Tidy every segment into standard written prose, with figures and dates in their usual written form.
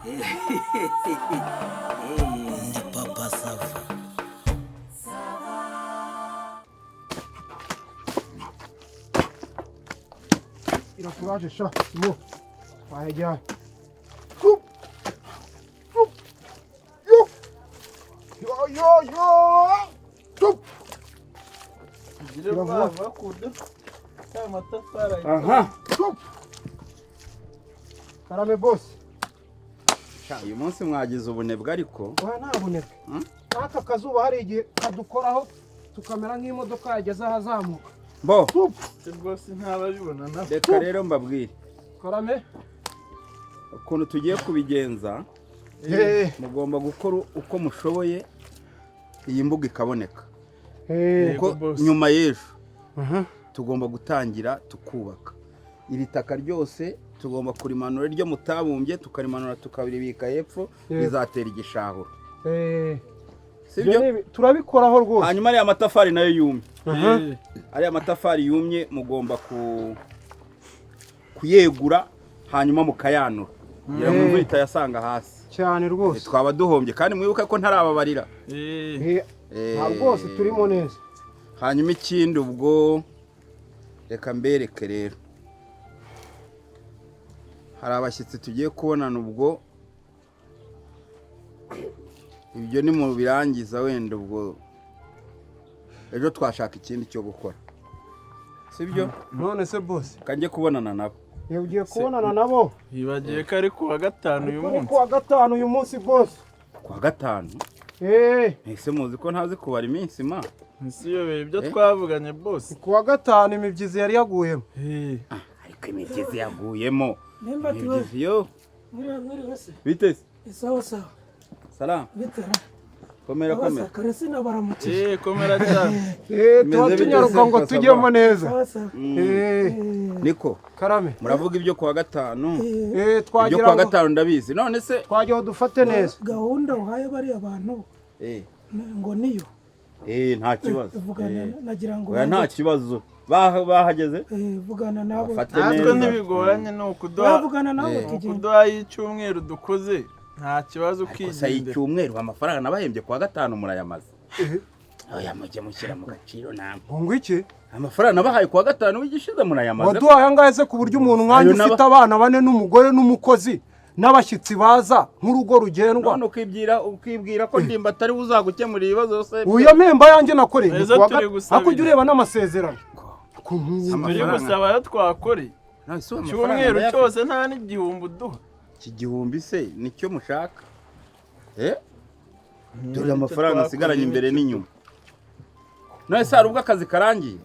Ndi Papa Sava. Irakuraje sha simo wayajyanye. Yo yo yo yo Tup. Ugire vuba vuba ku buryo ayo matafari ahita. Aha. Tup. Karame boss. Sha, uyu munsi mwagize ubunebwe ariko. Oya, nta bunebwe. N'aka kazuba hari igihe kadukoraho tukamera nk'imodoka yageze ahazamuka. Bo. Tup. Se rwose ntababibona nabo. Reka rero mbabwire Karame. Ukuntu tugiye kubigenza. Mugomba gukora uko mushoboye iyi mbuga ikaboneka. Yego, Kuko boss. nyuma y'ejo tugomba gutangira tukubaka. Iri taka ryose tugomba kurimanura, iryo mutabumbye tukarimanura tukaribika hepfo, rizatera igishahuro. Sibyo? Turabikoraho rwose. Hanyuma ariya matafari nayo yumye, ariya matafari yumye mugomba kuyegura hanyuma mukayanura kugira ngo imvura itayasanga hasi. Cyane rwose. Twaba duhombye, kandi mwibuke ko ntarababarira. Nta rwose, turimo neza. Hanyuma ikindi, ubwo reka mbereke rero, hari abashyitsi tugiye kubonana. Ubwo ibyo ni mu birangiza, wenda ubwo ejo twashaka ikindi cyo gukora, sibyo? None se boss? Kanjye kubonana nabo. Iyo ugiye kubonana nabo. Yibagiwe ko ari kuwa gatanu uyu Ariko ni munsi. kuwa gatanu uyu munsi, boss. Kuwa gatanu? Ese muzi ko ntazi kubara iminsi ma? Nsiyobeye ibyo twavuganye, boss. Kuwa gatanu imibyizi yari yaguyemo. Ariko imigezi yaguyemo. Nimba tuwe. Imigezi yo. Mwiriwe, mwiriwe se. Biteze. Sawa sawa. Salamu. Bitera. Komera, komera. Kare sinabaramukije. Komera cyane. Tuba Bimeze bite tunyaruka se, ngo Kasaba? tujyemo neza. Sawa sawa. Niko. Karame. Muravuga ibyo kuwa gatanu. Ibyo Twagira kuwa ngo gatanu ndabizi, none se? Twagira ngo dufate neza. Gahunda uhaye bariya bantu ngo niyo. Nta kibazo. Vugana nagira ngo Oya, nta kibazo. Bahageze. Vugana nabo. Bafate Natwe neza. ntibigoranye, ni ukuduha Bavugana nabo tugenda. ukuduha y'icyumweru dukoze, nta kibazo, Gusa ukigendera. y'icyumweru, amafaranga nabahembye kuwa gatanu murayamaze. Oya, mujye mushyira mu gaciro namwe. Ngo iki? Amafaranga nabahaye kuwa gatanu w'igishize murayamaze. Waduhaye angahe se, ku buryo umuntu nkanjye Ayo ufite abana bane n'umugore n'umukozi n'abashyitsi baza nk'urugo rugendwa? None ukibwira ko ndimba atari we uzagukemura ibibazo se? Uyo mpemba yanjye nakoreye ni Ejo kuwa turi gusabira. Ariko ujya ureba n'amasezerano. Turi gusaba ayo twakoreye None se amafaranga icyumweru ndayafite? cyose, nta n'igihumbi uduha. Iki gihumbi se nicyo mushaka? Dore amafaranga asigaranye imbere n'inyuma. None se hari ubwo akazi karangiye?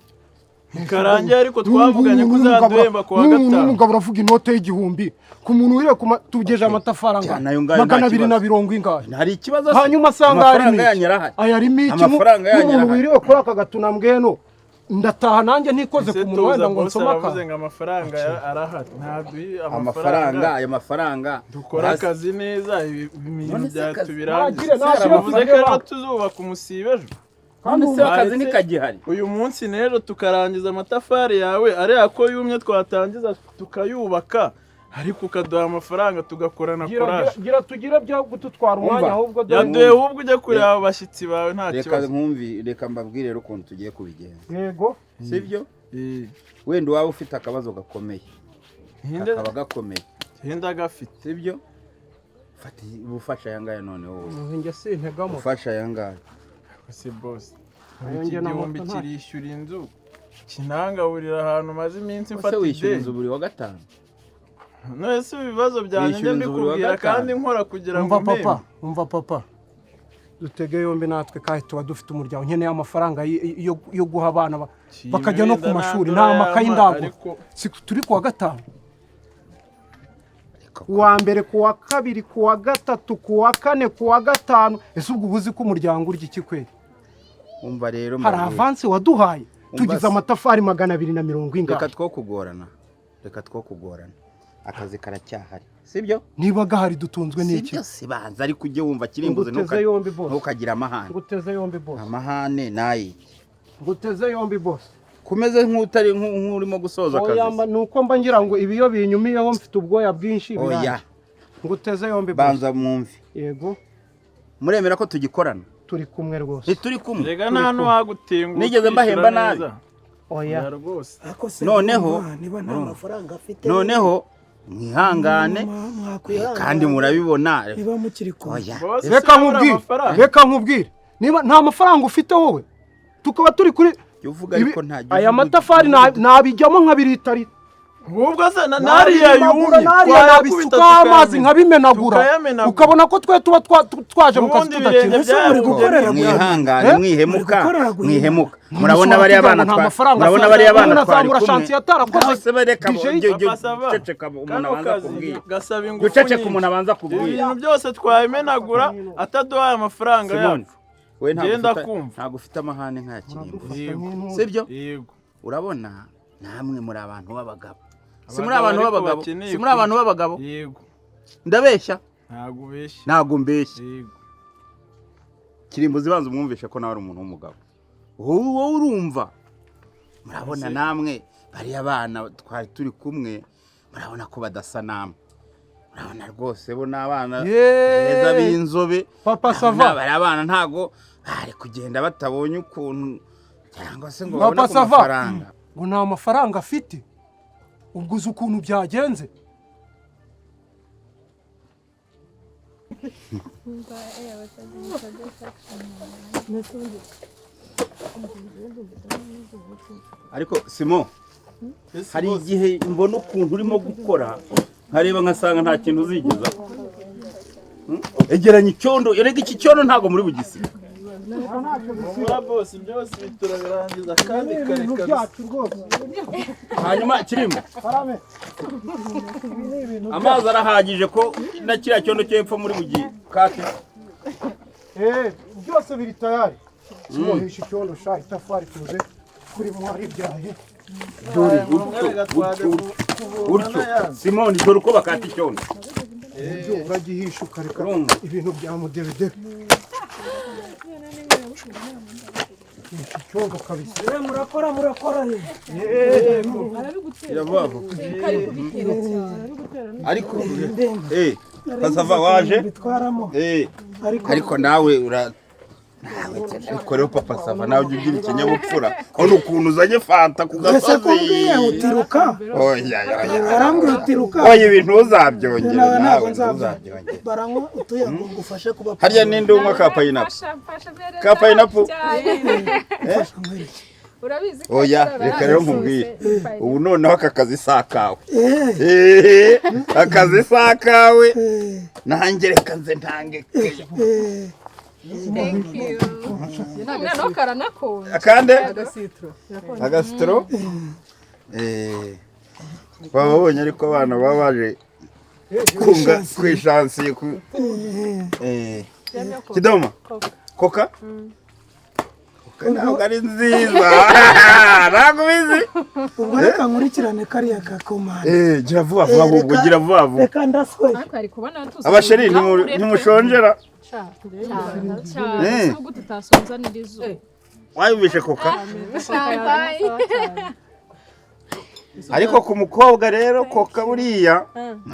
Karangiye, ariko twavuganye ko uzaduhemba kuwa gatanu. N'umugabo uravuga inote y'igihumbi ku muntu wiriwe ku tugejeje amatafari Cyane, angahe? ayo ngayo nta 200 na kibazo. mirongo ingahe? Hari ikibazo se? Hanyuma asanga harimo Amafaranga yanyu iki? arahari. Aya arimo iki? Amafaranga yanyu Nk'umuntu arahari. wiriwe kuri aka gatunambweno, ndataha nanjye ntikoze Ese ku munwa tuza wenda ngo boss nsome aravuze akantu. ngo amafaranga arahari, ntaduhe. Amafaranga, ayo mafaranga Dukora akazi neza, ibi ibintu None se bya akazi- tubirangiza. Nagire, nagire Bivuze ko afande ejo ba- tuzubaka umusibe ejo. None se akazi Baretse- ntikagihari? Uyu munsi n'ejo tukarangiza amatafari yawe ariya ko yumye, twatangiza tukayubaka, ariko ukaduha amafaranga tugakorana Gira- courage. Gira tugire byo kudutwara umwanya Umva. ahubwo dore. Yaduhe ahubwo, ujye kureba abo bashyitsi bawe, nta Reka kibazo. nkumvi, reka mbabwire rero ukuntu tugiye kubigenza. Yego. Sibyo? Wenda waba ufite akabazo gakomeye, kakaba gakomeye. Henda agafite. Sibyo? Fata ubufasha aya ngaya none wowe. Njye sintegamo. Ufasha aya ngaya. Si boss, Ayo iki njye na gihumbi moto nta- kirishyura inzu, kinangaburira ahantu maze iminsi Ese mfata wishyura ideni. inzu buri wa gatanu? None se ibibazo byanjye njye Wishyura inzu buri wa mbikubwira gatanu? kandi nkora kugira ngo Umva papa. mpembe. Umva papa, dutege yombi natwe kandi tuba dufite umuryango. Nkeneye amafaranga yo guha abana bakajya no ku Wenda mashuri. nandura Nta makayi yampa, ndagura. ariko- Si turi kuwa gatanu? Kuwa mbere, kuwa kabiri, kuwa gatatu, kuwa kane, kuwa gatanu. Ese ubwo uba uzi ko umuryango urya iki kweri? Umva rero Hari mbabwire. avance waduhaye? Umva Tugize se. amatafari 200 Reka ingahe? two kugorana, reka two kugorana, akazi karacyahari, sibyo? Niba gahari dutunzwe n'iki? Sibyo, sibanza ariko ujye wumva kirimbuze. Nguteze yombi, boss. Ntukagira amahane. Nguteze yombi, boss. Amahane nayi? Nguteze yombi, boss. Kumeze nk'utari nk'urimo gusoza Oya, akazi. ni uko mba ngira ngo ibi iyo binyumiyeho mfite ubwoya bwinshi Oya. birangiye. Nguteze yombi boss. Banza mwumve. Yego. Muremera ko tugikorana? Turi kumwe rwose. Ntituri kumwe? Rega nta n'uwagutenguha. Nigeze mbahemba nabi? Oya. Rwose. Ariko se Noneho- niba nta mafaranga afite, Noneho mwihangane, mwakwihangana kandi murabibona. Niba mukiri kumwe. Oya. Boss, Reka se nkubwire, amafaranga. reka nkubwire, niba nta mafaranga ufite wowe, tukaba turi kuri Jya uvuga, ariko nta jya aya uvuga. Matafari nabijyamo nkabiritari. Ubwo se nariya yumye nariya twayakubita, nabisukaho amazi nkabimenagura, tukayamenagura. Ukabona ko twe tuba twaje mu kazi Ubundi tudakina. ibirenge Ese muri gukorera Mwihangane. Eh? Mwihemuka. Muri gukorera guhina. Mwihemuka. Murabona bariya bana Nta mafaranga murabona afite. bariya bana Umuntu twari azamura kumwe. shansi yatarakoze. Bose bareka DJ. Papa Sava, uceceka umuntu kano abanza kazi kubwira. gasaba ingufu Uceceka nyinshi. umuntu abanza kubwira. Ibintu byose twabimenagura ataduhaye amafaranga Simoni, yacu. we ntabwo Genda ufite kumva. Ntabwo ufite amahane nk'aya Kirimbuzi. Yego. Sibyo? Yego. Urabona namwe muri abantu b'abagabo. Si muri Abagabo abantu ariko b'abagabo? bakeneye Si muri abantu kurya. b'abagabo? Yego. Ndabeshya? Ntabwo ubeshya. Ntabwo mbeshya. Yego. Kirimbuzi, banza umwumvishe ko nawe ari umuntu w'umugabo. Wowe urumva, murabona namwe bariya bana twari turi kumwe, murabona ko badasa namwe. Murabona rwose bo ni abana Yeee. beza b'inzobe. Papa Murabona Sava. bariya bana ntago bari kugenda batabonye ukuntu cyangwa se ngo babone Papa ku Sava. mafaranga. Ngo nta mafaranga afite, ubwo uzi ukuntu byagenze? Ariko Simo, hari igihe mbona ukuntu urimo gukora, nkareba nkasanga nta kintu uzigeza. Egeranya icyondo. Erega iki cyondo ntabwo muri bugisiga. Humura boss, byose ibi turabirangiza kandi kare Ibintu kabisa. byacu rwose. Hanyuma kirimo Karame. amazi arahagije, ko na kiriya cyondo cyo hepfo muri bugikate? Byose biri tayari. Simuhisha icyondo sha, itafari tuze kuri mwaribyaye. Dore Ngombwa reka utyo, twajya utyo, kuvoma utyo. n'ayandi. Simoni, dore uko bakata icyondo. Ibyo uragihisha ukareka Urumva? ibintu bya mudebedebe. Hisha icyondo kabisa. Murakora, murakora he? Iravuga vuba ariko Kasava waje. Bitwaramo. Ariko Ariko nawe ura nawe, ariko rero Papa Sava, nawe ujya ugira ikinyabupfura. Hano ukuntu uzanye fanta ku Ese gasozi. ko mbwiye utiruka? Oya, oya. Arambwira utiruka. Oya, ibintu ntuzabyongere. Nawe Nawe ntabwo nzabyongera. ntuzabyongere. Baranywa utuyago ngufashe kuba. Harya ninde unywa ka pineapple? Ka pineapple? Urabizi ko Oya, azaba reka rero yarasuse. nkubwire, ubu noneho aka kazi si akawe. Eh, Akazi si akawe. eh, Nanjye reka nze ntange keya. eh. Thank you. Noneho karanakonje. Akande agasitoro. Baba babonye, ariko abana baba baje kunga ku ishansiye ku kidoma koka. Koka ntabwo ari nziza, ntabwo ubizi. Ubwo reka nkurikirane kariya kakomanda. Gira vuba vuba ahubwo, gira vuba vuba. Reka ndaswe. Ariko ari kubona tuzi. Abasheri, ntimushonjera? Cyane, nubwo tutasonza n'irizuba. Wayumvishe koka? Ariko ku mukobwa rero koka buriya,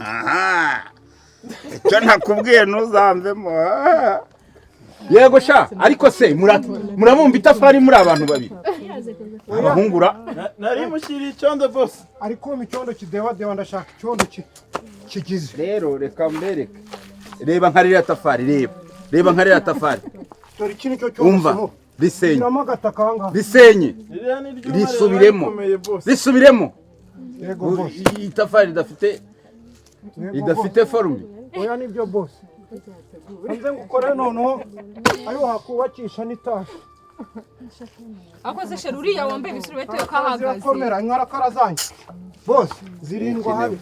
aha, icyo ntakubwiye ntuzamvemo. Ah. Yego sha, ariko se murabumva itafari muri abantu babiri abahungura? Nari mushyiriye icyondo boss. Ariko mu icyondo kidewadeba, ndashaka icyondo kigize. Rero reka mbereke, reba nka ririya tafari, reba, reba nka ririya tafari. Dore iki nicyo cyondo. Umva. Simo. Risenye. Shyiramo agataka aha ngaha. Risenye. Ririya ni ryuma. Risubiremo. Rikomeye boss. Risubiremo. Yego boss. Itafari ridafite Yego, ridafite forume. Boss. Oya, nibyo boss. Nze ngukore noneho ayo wakubakisha n'itaje. Akoze sheri uriya wambaye ibisurubeti yo kahagaze. Zirakomera inkarakara zanjye boss, zirindwa habi.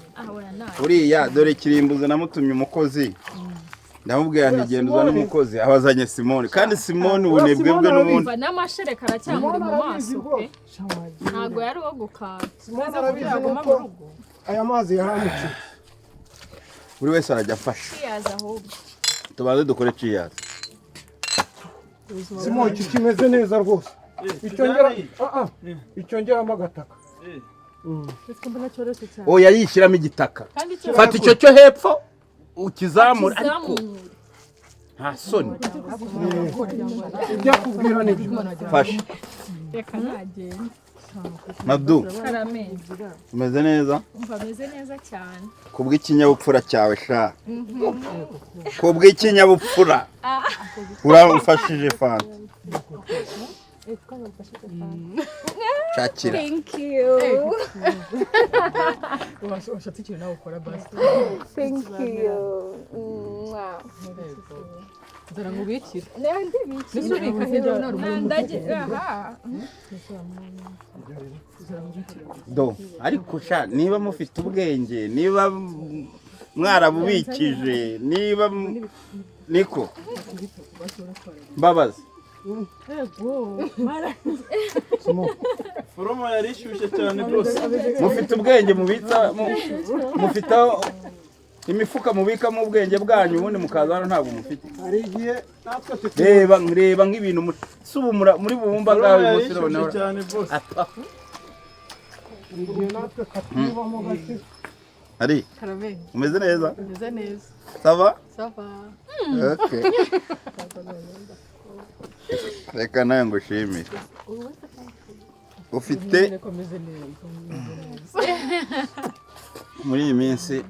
Uriya dore Kirimbuzi, namutumye umukozi, ndamubwira nti genda uzane umukozi, abazanye Simoni, kandi Simoni ubunebwe bwe n'ubundi. Umva, n'amashereka aracyamuri mu maso pe, ntabwo yari uwo gukata. Simoni arabizi nuko aya mazi yaramuciye. Buri wese arajya afasha. Kwiyaza ahubwo. Tubanze dukore ciyazi. Simoni, iki kimeze neza rwose. Icyongera icyongeramo agataka. Oya, yishyiramo igitaka. Kandi icyo Fata icyo cyo hepfo. Ukizamura ariko Akizamure. nta soni. Ibyo akubwira nibyo. Fasha. Reka nagenda. Madu. Karame. Umeze neza? Umva, ameze neza cyane. Kubw'ikinyabupfura cyawe sha, kubw'ikinyabupfura uramfashije fanta. Shakira. Thank you. Washatse ikintu nawe ukora basi. Thank you. Mwah. Nzara nkubikire. Nawe ndibikira. Mbese urika hejuru nta rumuri. Aha. Do ariko sha, niba mufite ubwenge, niba mwarabubikije, niba niko mbabazi. Foromo yari ishyushye cyane rwose. Mufite ubwenge mubitsa mufite imifuka mubikamo ubwenge bwanyu, ubundi mukaza hano ntabwo mufite. Hari igihe natwe tuti Reba, reba nk'ibintu si ubu muri bubumba Foromo ngawe yari umunsi ishyushye noneho cyane bose. Hari igihe natwe katubamo gake. Ari Karame. umeze neza? Umeze neza. Ça va? Ça va. Okay. Reka nawe ngushimire, ufite Niko meze neza. Meze neza. Muri iyi minsi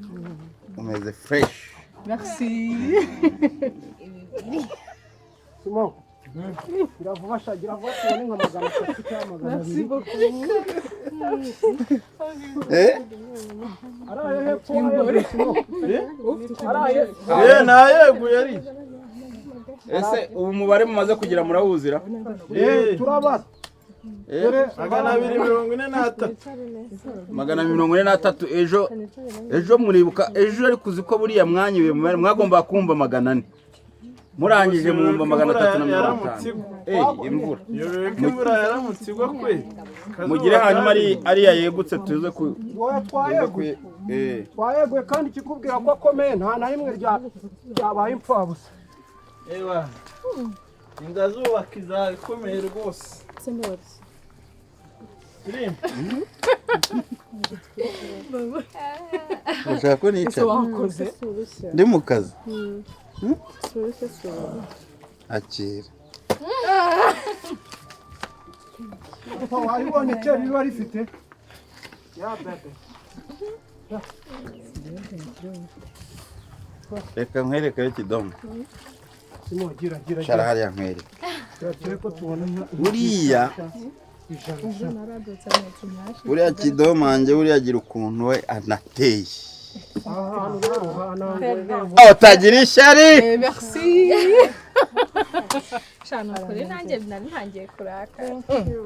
umeze fresh. Merci. Simo, gira vuba sha, gira vuba tubone nka 300 cyangwa 200. Merci beaucoup. Eh. Araye hepfo wayeguye, Simo. Araye. Eh, nayeguye ari. Ese ubu mubare mumaze kugira murawuzira? Eh, Turabara. Eh, 243. 243. Ejo, ejo muribuka ejo, ariko uzi ko buriya mwanyibiye mubare, mwagomba kumva 400, murangije mwumva 350. Eh, imvura. Yobewe ko imvura yaramutse igwa kwe. Mugire hanyuma ari ariya yegutse tuze ku Wowe tuze ku twayeguye. Eh. Twayeguye kandi ikikubwira ko akomeye, nta na rimwe ryabaye impfabusa. Ewa. Indazubaka izaba ikomeye rwose. Kirimba. Ushaka ko Ese nicara wakoze? Ndi mu kazi. Akira. Papa, wayibonye kera riba rifite ya bebe. Reka nkwereke kidomo. Simo, gira gira Cara gira. hariya nkwereke. Gira turebe ko tubona nka Buriya 100 sha. Buriya kidomange, buriya agira ukuntu we anateye. Aha hantu rero hanangoye. Aho utagira ishyari. Eh, merci. Shana kuri nanjye nari ntangiye kurakara.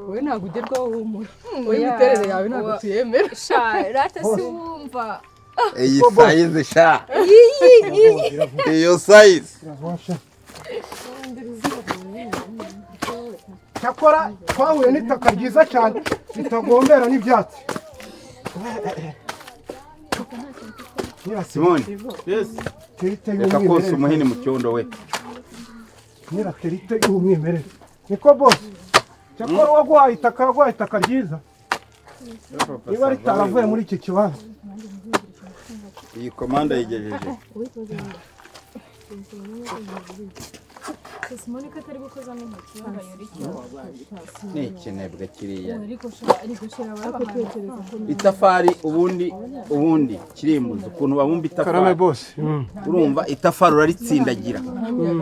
Wowe ntabwo ugerwaho, humura. Wowe imiterere yawe ntabwo tuyemera. Sha, rata si wumva. Iyi size sha, iyo size. Iravasha. Cyakora twahuye n'itaka ryiza cyane ritagombera n'ibyatsi. Simoni. Yes. Terite Reka kose y'umwimerere. umuhini mu cyondo we. Nyiraterite y'umwimerere. Niko bose. Cyakora uwaguhaye itaka yaguhaye itaka ryiza. Niba ritaravuye muri iki kibanza. Iyi komanda yigejeje. Simoni ko atari gukozamo intoki yambaye icyo. Ni ikinebwe kiriya. Ariko sha, ariko sha babahaye. Itafari ubundi kirimbuzi ukuntu babumba itafari. Bose. Urumva itafari uraritsindagira,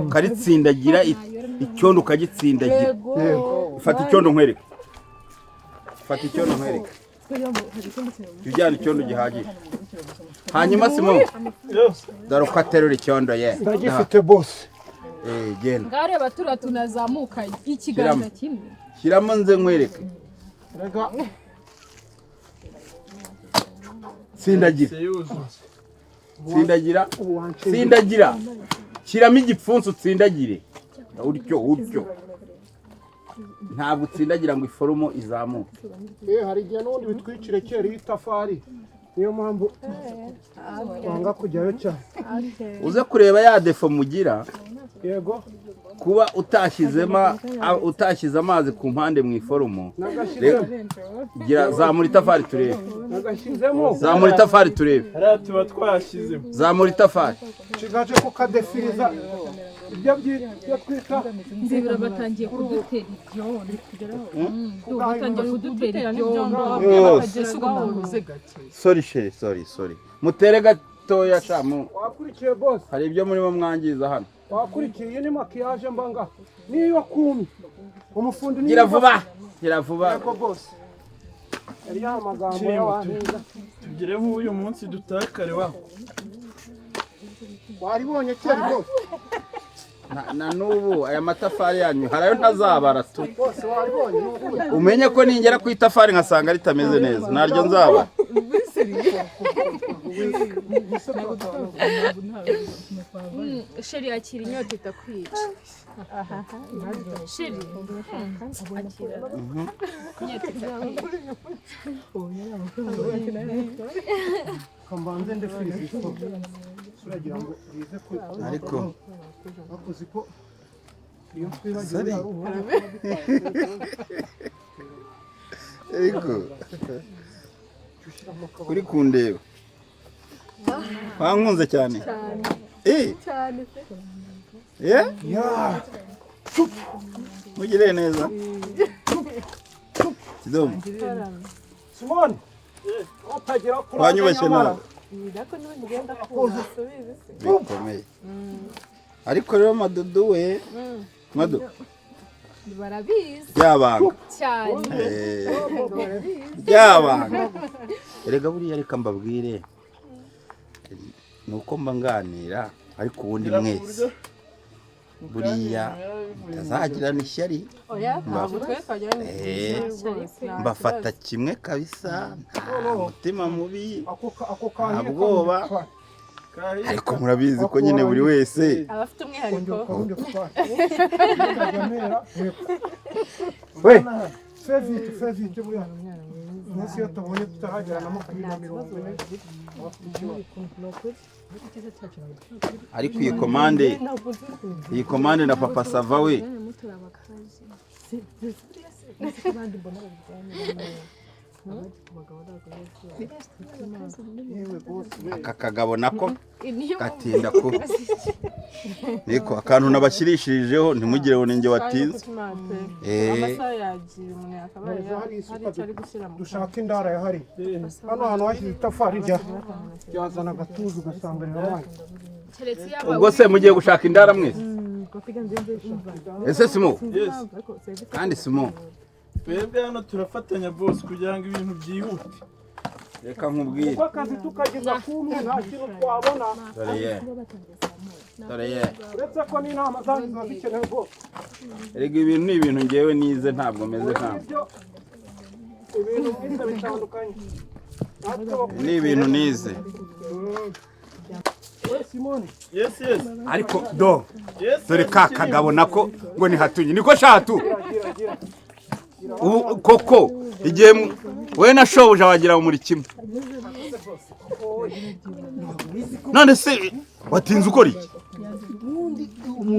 ukaritsindagira, icyondo ukagitsindagira. Fata icyondo nkwereke, fata icyondo nkwereke. Jya ujyana icyondo gihagije. Hanyuma Simo, dore uko aterura icyondo ye. Ndagifite bose. Eh, genda. Ngareba turiya tunazamuka ikiganza kimwe. Shyiramo nze nkwereke. Rega. Tsindagira. Tsindagira. Ubu wanshinze. Tsindagira, shyiramo igipfunsi utsindagire utyo utyo. Ntabwo utsindagira ngo iforomo izamuke. Eh, hari igihe n'ubundi bitwikire kera iyo itafari. Niyo mpamvu twanga kujyayo cyane. Uze kureba ya défaut mugira. Yego. Kuba utashyize amazi ku mpande mu iforomo. Nagashyizemo. Gira zamura itafari turebe. Nagashyizemo. Zamura itafari turebe. Hariya tuba twashyizemo. Zamura itafari. Nshigaje kukadefiriza ibyo twita Nzibura batangiye kudutera ibyondo. Batangiye kudutera ibyondo. Yose. Ese ubwo mwakoze gake? Sorry chéri, sorry, sorry. Mutere gatoya shamu. Wakurikiye, boss? Hari ibyo murimo mwangiza hano. Wakurikiye? Iyi ni maquillage mbanga niyo kumye umufundi Gira vuba, gira vuba. Yego boss, yari ya magambo Kirimbo, y'abantu. Tugere vuba uyu munsi dutakare wa. Waribonye kera rwose. Na n'ubu aya matafari yanyu hari ayo ntazabara tu. Bose waribonye, ni ukuri. Umenye ko ningera ku itafari nkasanga ritameze neza, naryo nzabara. Chéri, akira inyota itakwica. Chéri, akira inyota itakwica. Kambanze ndefiriza ifo turagira ngo bize ku Ariko bakoze ko iyo twibagiwe Sorry. hari ubundi. Ariko uri kundeba wankunze cyane. Eh, cyane. Eh, ya. Mugire neza Kidomo. Simoni utagira kuri Wanyubashye nawe Subizi se. Bikomeye. Ariko rero Madudu we, Madu, Barabizi. Ryabanga. Cyane. Eh, ryabanga. Erega buriya reka mbabwire, ni uko mba nganira, ariko ubundi mwese buriya mutazagirana ishyari. Oya, ntabwo twe twagira Eh, rwose. mbafata kimwe kabisa, nta mutima mubi, Ako nta kahiye. bwoba, ariko murabizi ko nyine buri wese Aba afite umwihariko. We fais vite, fais vite. Buriya munsi iyo tubonye tutaragera na 20 na 40, aba afite ikibazo. Ariko iyi komande, iyi komande na Papa Sava we. Muturi. Yewe boss we. Aka kagabo nako gatinda ku niko akantu nabashyirishirijeho, ntimugireho ninjye watinze. Eh. Amasaha yagiye, umuntu yakabaye Neza, hari hari isuka. icyo ari gushyira mu Dushaka indara yahari hano hantu hashyize itafari ryazana agatuza ugasanga rirabaye. Keretse yaba Ubwo se mugiye gushaka indara mwese? Ese Simo? Yes. Kandi Simo, Twebwe hano turafatanya, boss, kugira ngo ibintu byihute. Reka nkubwire. Kuko akazi tukageza kumwe nta kintu twabona. Dore ye, dore ye. Uretse ko n'inama zanyu ziba zikenewe rwose. Erega ibintu ni ibintu ngewe nize, ntabwo meze nkawe. Ibyo ibintu mwize bitandukanye natwe. Ni ibintu nize. We Simoni. Yes. Ariko do Yes. dore Yes, ka Kirimbo. kagabo nako ngo ni hatunye niko shatu. Gira gira. Ubu koko igihe we na shobuja wagira ngo muri kimwe. None se watinze ukora iki?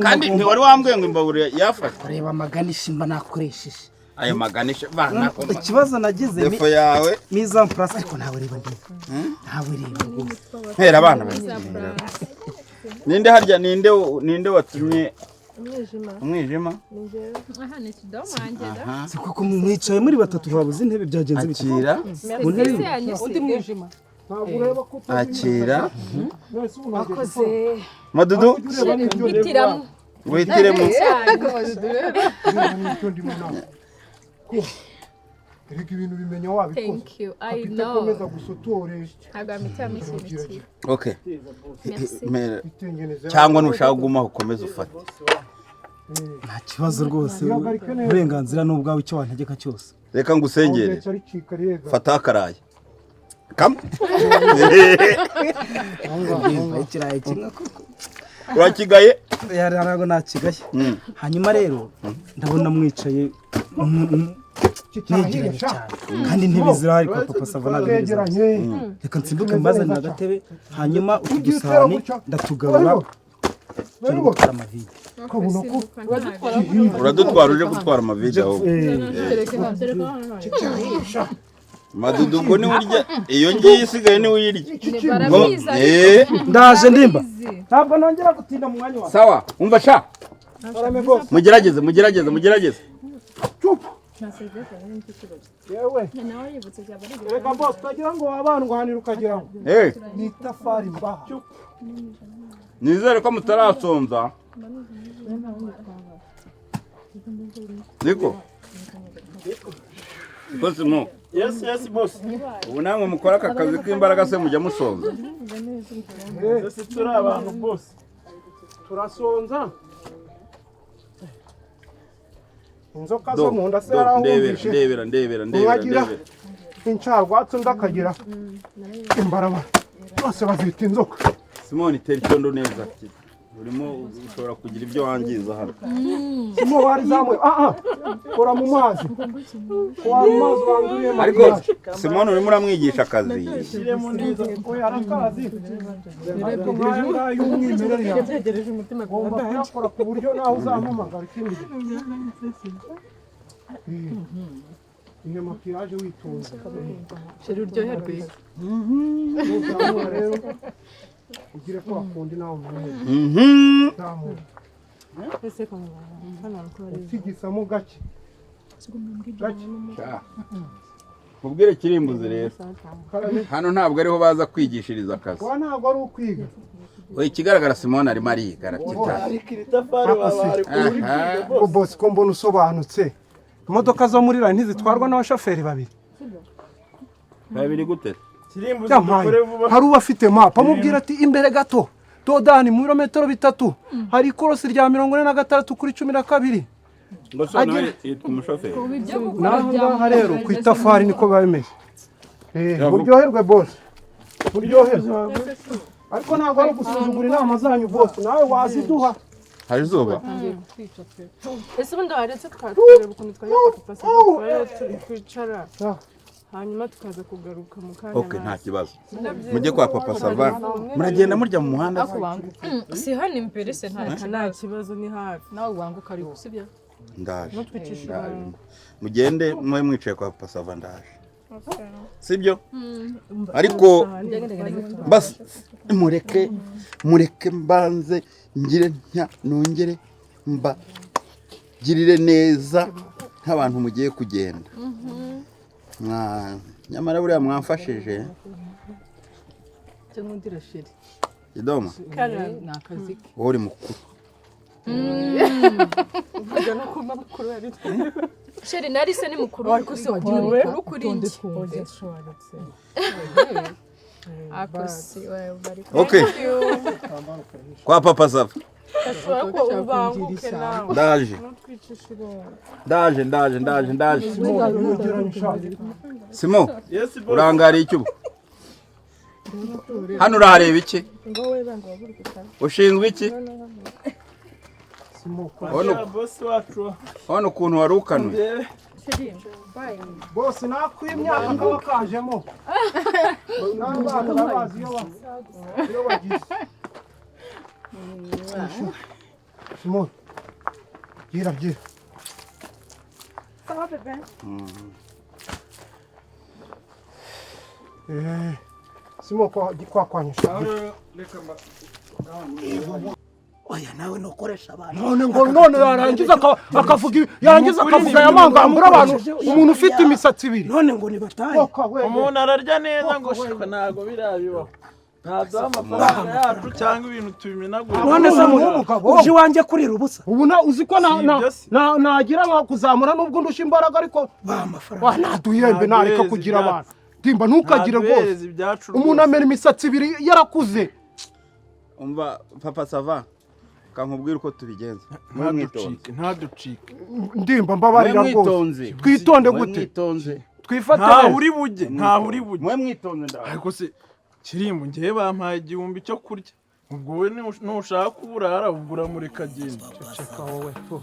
Kandi ntiwari wambwiye ngo imbabura yafashwe? Reba amaganisha mba nakoresheje. Ayo maganisha bana. Ikibazo nagize Defo yawe. Mise en place, ariko nawe reba ndeba, nawe reba rwose. Ntera abana bari. Ninde harya, ninde watumye Umwijima. Umwijima. Aha ni kidomo wanjye da. Aha. Si koko mwicaye muri batatu habuze intebe, byagenze bite? Akira. Mu ntebe Serivisi imwe. yanyu Undi si mwijima. Ntabwo ureba ko Akira. Mwese ubu ntabwo Wakoze. Madudu. ureba n'ibyo. Hitiramo. Wihitiremo. Cyane. Ureba n'ibyo ndimo nawe. Erega ibintu bimenya wabikoze. Thank you, I Kapite, know. komeza gusa utoreshe. Ntabwo wamitiramo ikintu kibi. Okay. Merci. Itengeneze. Cyangwa nushaka gumaho ukomeze ufate. Nta kibazo rwose. Ihagarike neza. Uburenganzira ni ubwawe, icyo wantegeka cyose. Reka ngusengere. Aho ricika riyega. Fata akaraye kamwe. Ikirayi kimwe koko? Urakigaye. Yari ntabwo nakigaye. Hanyuma rero ndabona mwicaye mwegeranye cyane kandi intebe zirahari kwa Papa Sava, ntabwo intebe zihari. Twegeranye. Reka nsimbuke mbazanire agatebe, hanyuma utu dusahani ndatugarura. Turi gutwara amavide. Ukabona ko Uradutwara uje gutwara amavide ahubwo. Madudu ubwo niwe urya iyo ngiyo isigaye niwe uyirya. Barabizi. Ndaje ndimba, ntabwo nongera gutinda mu mwanya wawe. Sawa, umva sha. Karame bose. Mugerageze, mugerageze, mugerageze. Yewe. Nawe yibutse byaba ari Reka bose, utagira ngo wabandwanira ukagira ngo Eh, ni itafari mbaha. Nizere ko mutarasonza. Niko. Niko Simo. Yes, boss. Ubu namwe mukora aka kazi k'imbaraga se mujya musonza? Ese turi abantu, boss? Turasonza. Inzoka zo mu nda se Do, ndebera, yarahumvishe. ndebera, ndebera, ndebera, Umwagira ndebera. incarwatsi, undi akagira imbarabara, bose bazita inzoka. Simoni, tera icyondo neza. Urimo ushobora kugira ibyo wangiza hano. Simo bari zamuye, ah ah, kora mu mazi, kora mu mazi wanduye. Ariko Makiyaje. Simoni urimo uramwigisha akazi. Shyiremo neza. Oya, arakazi, ariko nk'aya ngaya y'umwimerere yawe Byegereje umutima. ugomba kuyakora ku buryo nawe uzampamagara ikindi gihe. Iyo makiyaje witonze. Chéri, uryoherwe. Nuzamura rero ugire ko wakundi nawe umenye. Zamura. Ese ko hano ko ari Ukigisamo gake gake. Sha. Nkubwire kirimbuzi rero. Karame. Hano ntabwo ariho baza kwigishiriza akazi. Wa, ntabwo ari ukwiga. Oya, ikigaragara Simoni arimo ariga arabyitaye. Ariko iri tafari baba bari uri kwiga, Ko boss. boss, ko mbona usobanutse, imodoka zo muri rani ntizitwarwa n'abashoferi babiri? Babiri gute? Kirimbuzi, Yampaye dukore vuba. hari uwo afite map, amubwira ati imbere gato dodani mu birometero 3 hari ikorosi rya 46/12. Ngo so nawe yitwa umushoferi. Ibyo gukora. Naho ngaha rero ku itafari niko biba bimeze. Muryoherwe boss, muryoherwe, ariko ntabwo ari ugusuzugura inama zanyu boss, nawe waziduha. Hari izuba. Ese ubundi waretse tukareba ukuntu twajya kwa Papa Sava twicara, hanyuma tukaza kugaruka mu kanya? Ok, nta kibazo. Mujye kwa Papa Sava. Muragenda murya mu muhanda se? Si hano imbere se? Nta Nta kibazo, ni hafi. Nawe wanguka ariko, sibyo? Ndaje. Ntutwicishe Ndaje. irungu. Mugende mube mwicaye kwa Papa Sava, ndaje. Sibyo? Ariko bas mureke mureke mbanze ngire ntya nongere mbagirire neza nk'abantu mugiye kugenda. Nyamara buriya mwamfashije. Cyo nkundira chéri. Idoma. Ni akazi ke. Wowe uri mukuru. Ujya no kuba mukuru yari. Chéri, nari se ni mukuru. Ariko se wagira Mukuru kuri njye. Twumve. Ako si we bari. Ok, kwa Papa Sava. Ashobora ko ubanguke nawe. Ndaje. Ntutwicishe irungu. Ndaje, ndaje, ndaje, ndaje. Simo. Yes, boss. Urangariye iki ubu hano? Urahareba iki? Ushinzwe iki? Uriya boss wacu. Hano ukuntu wari ukanuye. Ndebe. Bose nakw'imyaka kaba kajemo n'abana babazi iyo bagize. Simon, gira gira. Sawa bébé. Simon, kwa kwanyisha. Oya, nawe nukoresha abantu. None ngo none yarangiza akavuga yarangiza akavuga aya mangambura abantu, umuntu ufite imisatsi ibiri. None ngo nibatahe. Koka wewe. Umuntu ararya neza ngo shaka, ntabwo birabibaho, ntaduha amafaranga yacu cyangwa ibintu tubimenagura. None se Umuntu w'umugabo. uje iwanjye kurira ubusa? Ubu na uzi ko Si ibyo se. nagira nka kuzamura nubwo ndusha imbaraga, ariko Baha amafaranga. wa ntaduhembe, nareka Ntaduhereze kugira ibyacu. abantu ndimba ntukagire rwose. Ntaduhereze ibyacu Umuntu rwose. amena imisatsi ibiri yarakuze. Umva Papa Sava, kankubwira uko tubigenza muri mwitonze. Ntaducike, ntaducike. Ndimba, mbabarira Mwe rwose. mwitonze. Twitonde Mwe gute? mwitonze. Twifate Ntaho neza. uri bujye, ntaho uri bujye. Mwe mwitonze, ndaje. Ariko se Kirimbu, ngewe bampaye 1000 cyo kurya, ubwo wowe nushaka kuburara ubwo uramureka agenda. Ceceka wowe tu.